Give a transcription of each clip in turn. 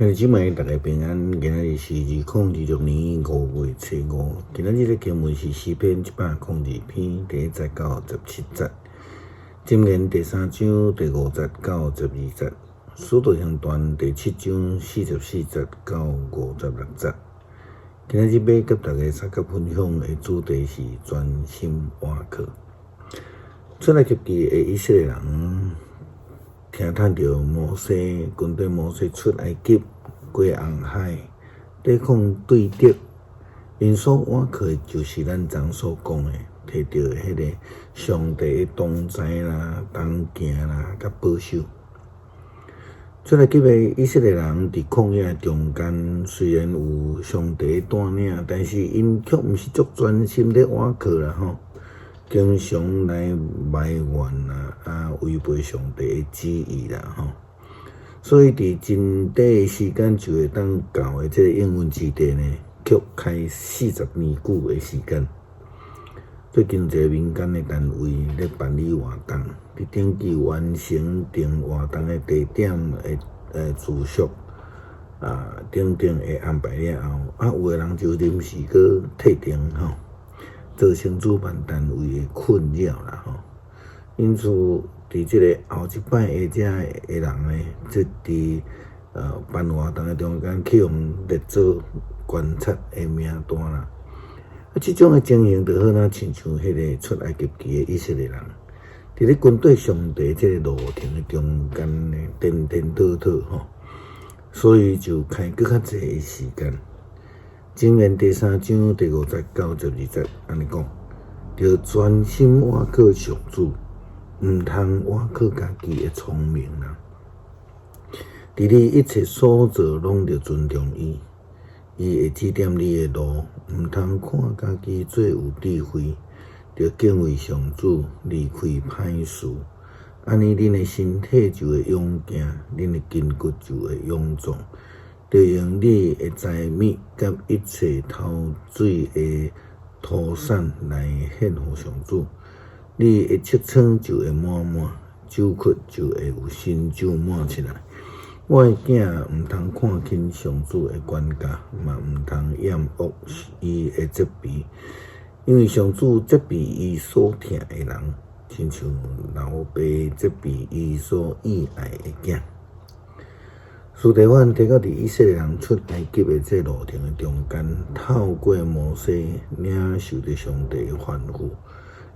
兄弟姊妹，大家平安。今仔日是2026年5月初5。今仔日的經文是詩篇102篇第1節到17節，箴言第三章第五節到12節，使徒行傳第七章44節到56節。今仔日欲佮大家相佮分享的主題是專心倚靠。出埃及記的以色列人，聽趁著摩西軍隊摩西出埃及，過紅海，抵抗對敵，𪜶所倚靠的就是咱昨所講的，提著彼个上帝的同在啦、同行啦、佮保守。出埃及的以色列人佇曠野中間，雖然有上帝帶領，但是𪜶卻毋是足專心咧倚靠啦吼，經常來埋怨啦，啊違背上帝的旨意啦吼。所以佇真短的時間就會當到的這個應允之地呢，卻開四十年久的時間。最近一个民間的單位咧辦理活動，佇登記完成訂活動的地點的住宿啊等等的安排了後，啊有的人就臨時閣退訂吼，造成主辦單位的困擾啦吼。因此，佇這个後一擺的遮的人呢，這佇辦活動的中間去予列做觀察的名單啦。啊，這種的情形就好若親像彼个出埃及記的以色列人，佇咧跟綴上帝這个路程的中間呢，顛顛倒倒吼，所以就開閣較濟的時間。箴言第三章第五節到12節按呢講，著專心倚靠上主，毋通倚靠家己的聰明啦。佇你一切所做，攏著尊重伊，伊會指點你的路。毋通看家己做有智慧，著敬畏上主，離開歹事。按呢，恁的身體就會勇健，恁的筋骨就會勇壯。著用你的財物佮一切頭水的土產來獻予上主。你的尺倉就會滿滿，酒窟就會有新酒滿出來。我的囝，毋通看輕上主的管教，嘛毋通厭惡伊的責備，因為上主責備伊所疼的人，親像老爸責備伊所意愛的囝。司提反提到佇以色列人出埃及的這路程的中間，透過摩西領受著上帝的吩咐，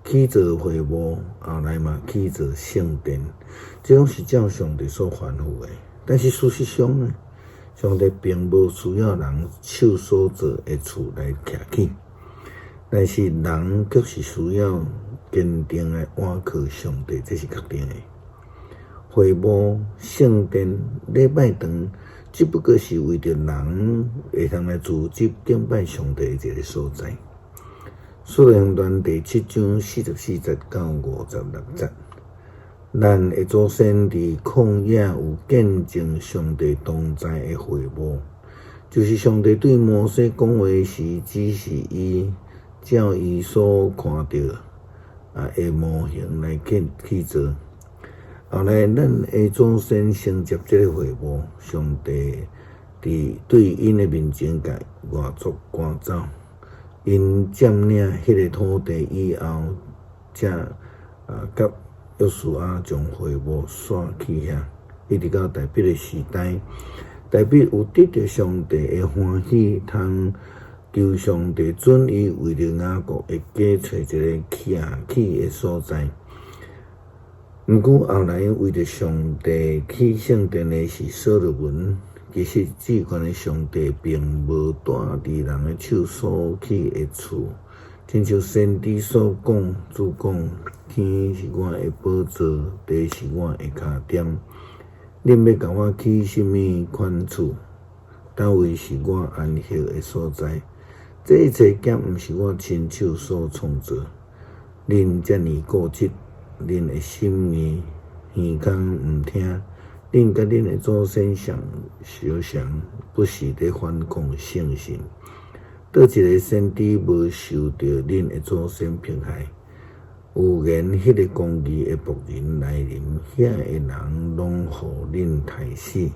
起造會幕，後來嘛起造聖殿，這攏是照上帝所吩咐的。但是事實上呢，上帝並無需要人手所造的厝來徛起，但是人卻是需要堅定的倚靠上帝，這是確定的。會幕、聖殿、禮拜堂，只不過是為著人會通來聚集敬拜上帝的一个所在。使徒行傳第七章44節到56節，咱的祖先佇曠野有見證上帝同在的會幕，就是上帝對摩西講話時，指示伊照伊所看著的模型來去做。後來，咱的祖先承接這个會幕，上帝佇對𪜶的面前共外族趕走，𪜶佔領彼个土地以後，才佮約書亞將會幕徙去遐，一直到大衛的時代，大衛有得著上帝的歡喜，通求上帝准伊為著雅各的家揣一个徛起的所在。毋過後來為著上帝起聖殿的是所羅門，其實至懸的上帝並無住佇人的手所起的厝，親像先知所講，主講：天是我的寶座，地是我的跤墊。恁欲共我起啥物款厝？佗位是我安歇的所在？這一切敢毋是我親手所創造？恁遮爾固執，恁的心硬，耳空毋聽，恁佮恁的祖先相相像，不時佇反抗聖神。佗一个先知無受著恁的祖先迫害？有言彼个公義的僕人來臨，遐个人攏予恁刣死。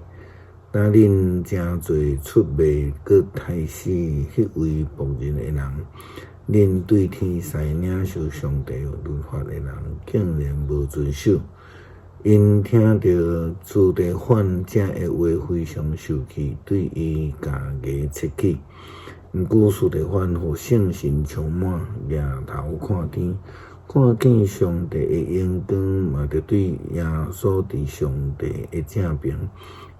今恁誠濟出賣閣刣死彼位僕人的人，恁對天使領受上帝律法的人，竟然無遵守。𪜶聽著司提反這个話非常受氣，對伊咬牙切齒。毋過司提反予聖神充滿，舉頭看天，看見上帝的榮光，嘛著對耶穌佇上帝的正爿。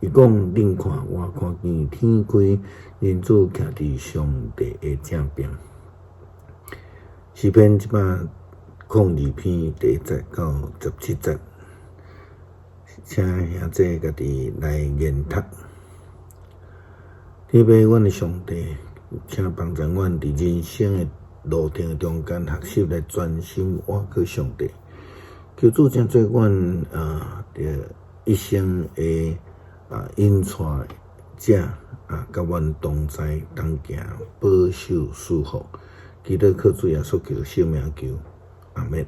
伊講：恁看，我看見天開，人子徛佇上帝的正爿。詩篇102篇第1節到17節。請兄姊家己來研讀。天父，阮的上帝，請幫助阮佇人生的路程中間學習來專心倚靠上帝。求主成做阮佇一生的引帶者啊，佮阮同在同行，保守賜福。祈禱靠主耶穌基督聖名求，阿們。